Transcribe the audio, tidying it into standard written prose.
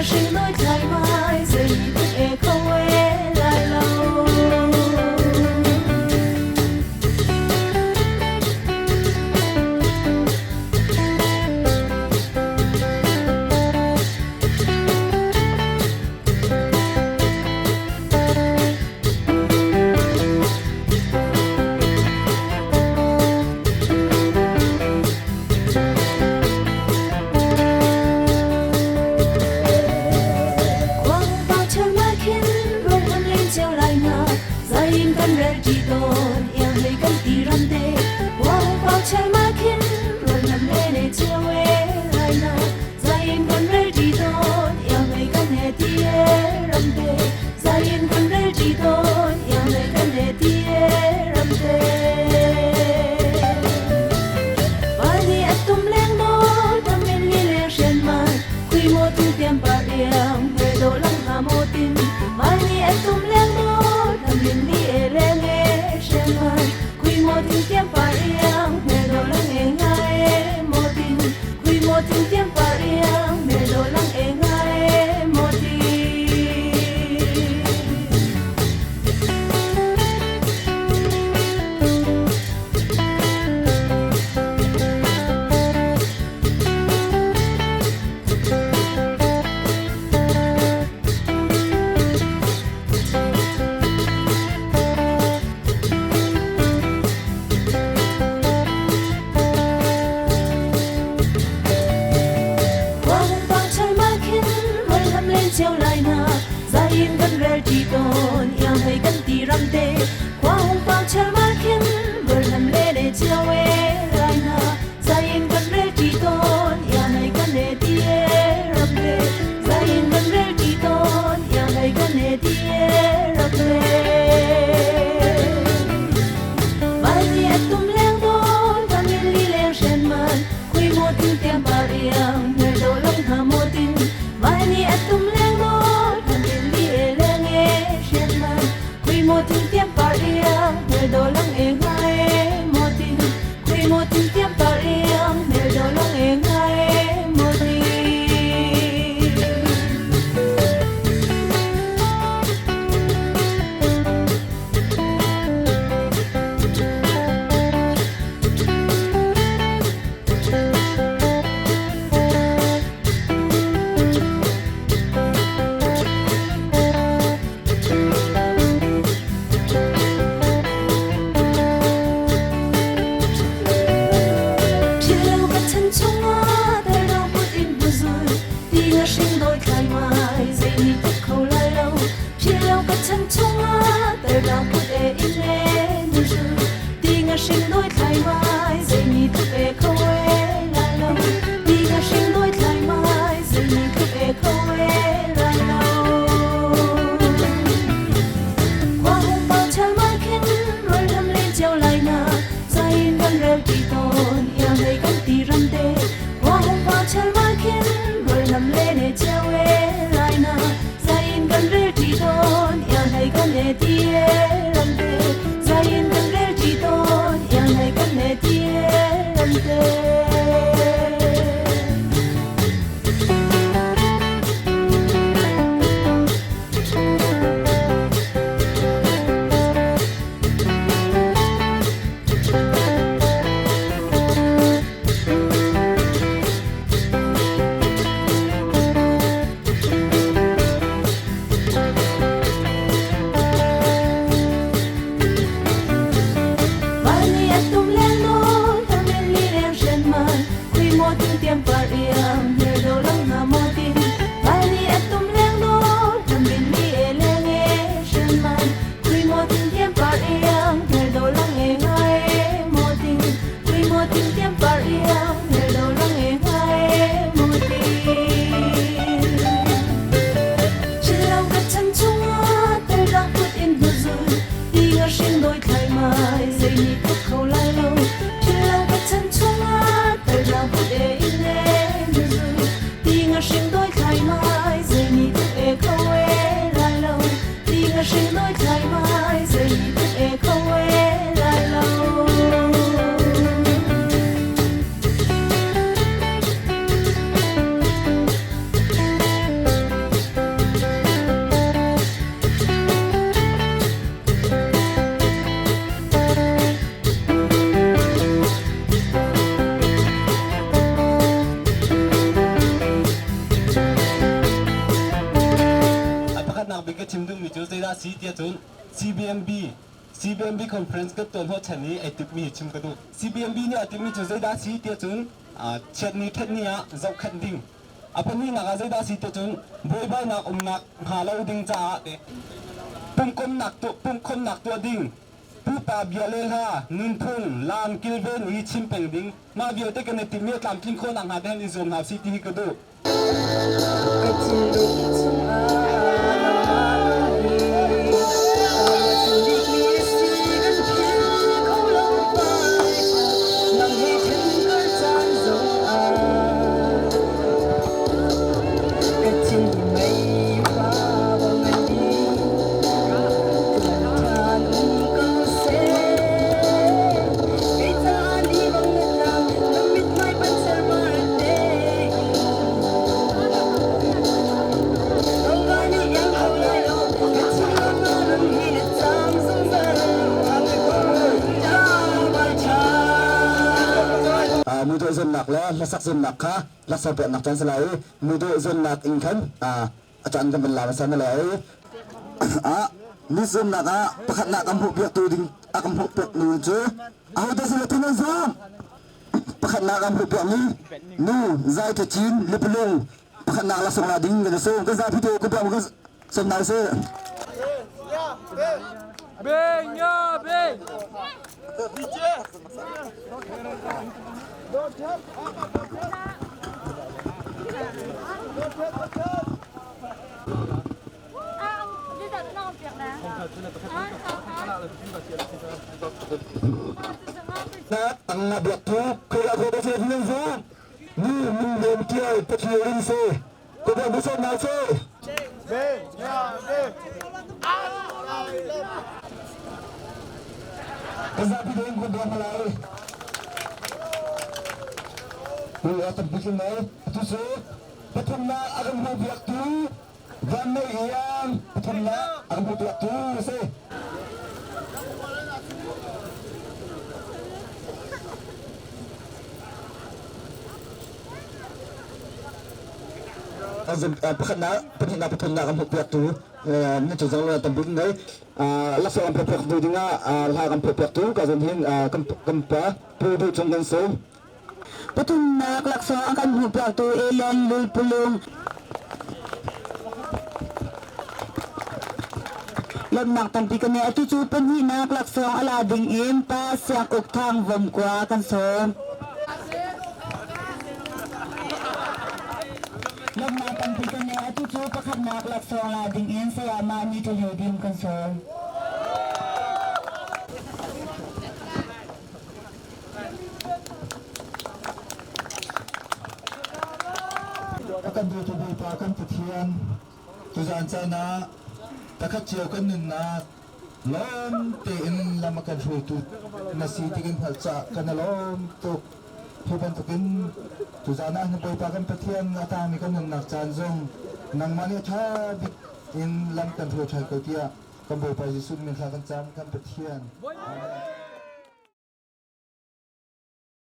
hring noi thlai mai zei tuk e kho e lai lo. Quang bao chal ma khin rong ham len chiao lai na zain kan rel ti ton iang hei kan ti ram te Quang bao chal ma khin rong ham le ne chiao e lai na zain kan rel ti ton iang hei kan he ti e ram te zain kan rel ti ton iang hei kan he ti e ram te Vani atum leng do dam in li leng shen man khui mo tu tiam pa riang me do lang ha mo tin Vani atum leng do dam in li e leng e shen man khui mo tu tiam pa riang me do lang e nga e mo tin khui mo tu tiam pa riang me do lang e nga e mo tin. Quang bao chal ma khin roi lam lên treo lại na zain kan rel ti ton iang hei kan ti ram te Quang bao chal ma khin roi lam le le treo e lai na zain kan rel ti ton iang hei kan e ti e ram te zain kan rel ti ton iang hei kan e ti e ram te Vai ni atum leng don van in li leng shen man khui mo tin tiam pa riang người do long ha mo tin Vai ni atum leng don van in li e leng e shen man khui mo tin tiam pa riang người do long e nga e mo tin khui mo tin tiam pa riang người do long e nga e mo tin. Philo ka chan chungah tar put in hmuzul ti nga hring doi thlai mai zei ni tuk kho lai lo. Philo ka chan chungah tar put e in le nu zul ti nga hring doi thlai mai zei ni tuk e kho e lai lo. Ti nga hring doi thlai mai zei ni tuk e kho e lai lo. Quang bao chal ma khin roi lam lên treo lại na zain kan rel ti ton iang hei kan ti ram te Quang bao chal ma khin roi lam le ne treo e lai na zain Hmasak bik ka chim duhmi cu zeidah si tiah cun CBMB CBMB conference kan tuah hnawhchan i ei timhmi hi chim ka duh. CBMB nih a timhmi cu zeidah si tiah cun chiatni ṭhatni ah zohkhenh ding. A pahnihnak ah zeidah si tiah cun buaibainak umnak hnga lo ding caah pumkomnak pumkhomnak tuah ding, pupa bia le hla, nunphung, laam kilven i chim peng ding. Mah vialte kan i timhmi a tlamtlin khawh nakhnga te hin i zuam hna usih ti hi ka duh. Ka thinlung chungah nangmah lawng hi ka ruahchan bikmi si kan philh kho lo vai nang he then kar caan zongah ka thin hi mei fa bang an ni tuan ṭhan um ko seh kei caah ni bang na tlang na mithmai pan sermar te. Muidawh zuamnak le hlasak zuamnak kha laksawng peknak caan si lai i muidawh zuamnak in khan a caan kan van la hmasa na lai. Mi zuamnak ah pakhatnak kan hmuhpiaktu ding a kan hmuhpiaktu cu ahodah si le thun an zuam? Pakhatnak an hmuhpiakmi nu Zai Tha Cin Lipalung pakhatnak laksawng la ding kan sung kan zapi te ku piak kan som hna usih. Tangna biak tu khela ko ba se hin zu ni min dem tial pathian rin se ko ba bu na se Kazapi deng ko dong malai Ku atam bikin mai tu su pathumnak a kan hmuhpiaktu Van Nei Iang pathumnak a kan hmuhpiaktu a si. Pakhatnak, pahnihnak, pathumnak an hmuhpiaktu na cu zong tam bik nei laksawng an phuahpiaktu dingah hla kan phuahpiaktu ka zon hin kan pa Pu Duh Cung kan si. Pathumnak laksawng a kan hmuhpiaktu Ellen Lulpulung. Lawmhnak tampi kan ngei. Atu cu pahnihnak laksawng a la ding in Pa Siang Uk Thang Vomkua kan sawm. Lawmhnak tampi kan ngei. Atu cu pakhatnak laksawng la ding in Sayamah Ni Ṭha Hlei Dim kan sawm. A kan dawtu Bawipa kan Pathian, tuzaan caan ah pakhat cio kan nunnak lawm tein lam a kan hruaitu na si ti kan hngalh caah kan i lawm tuk. Hi bantukin tuzaan ah na Bawipa kan Pathian a tangmi kan nunnak caan zong nangmah nih a ṭha bik in lam kan hruai ṭhan ko tiah kan Bawipa Jesuh min thla kan cam kan Pathian. Amen.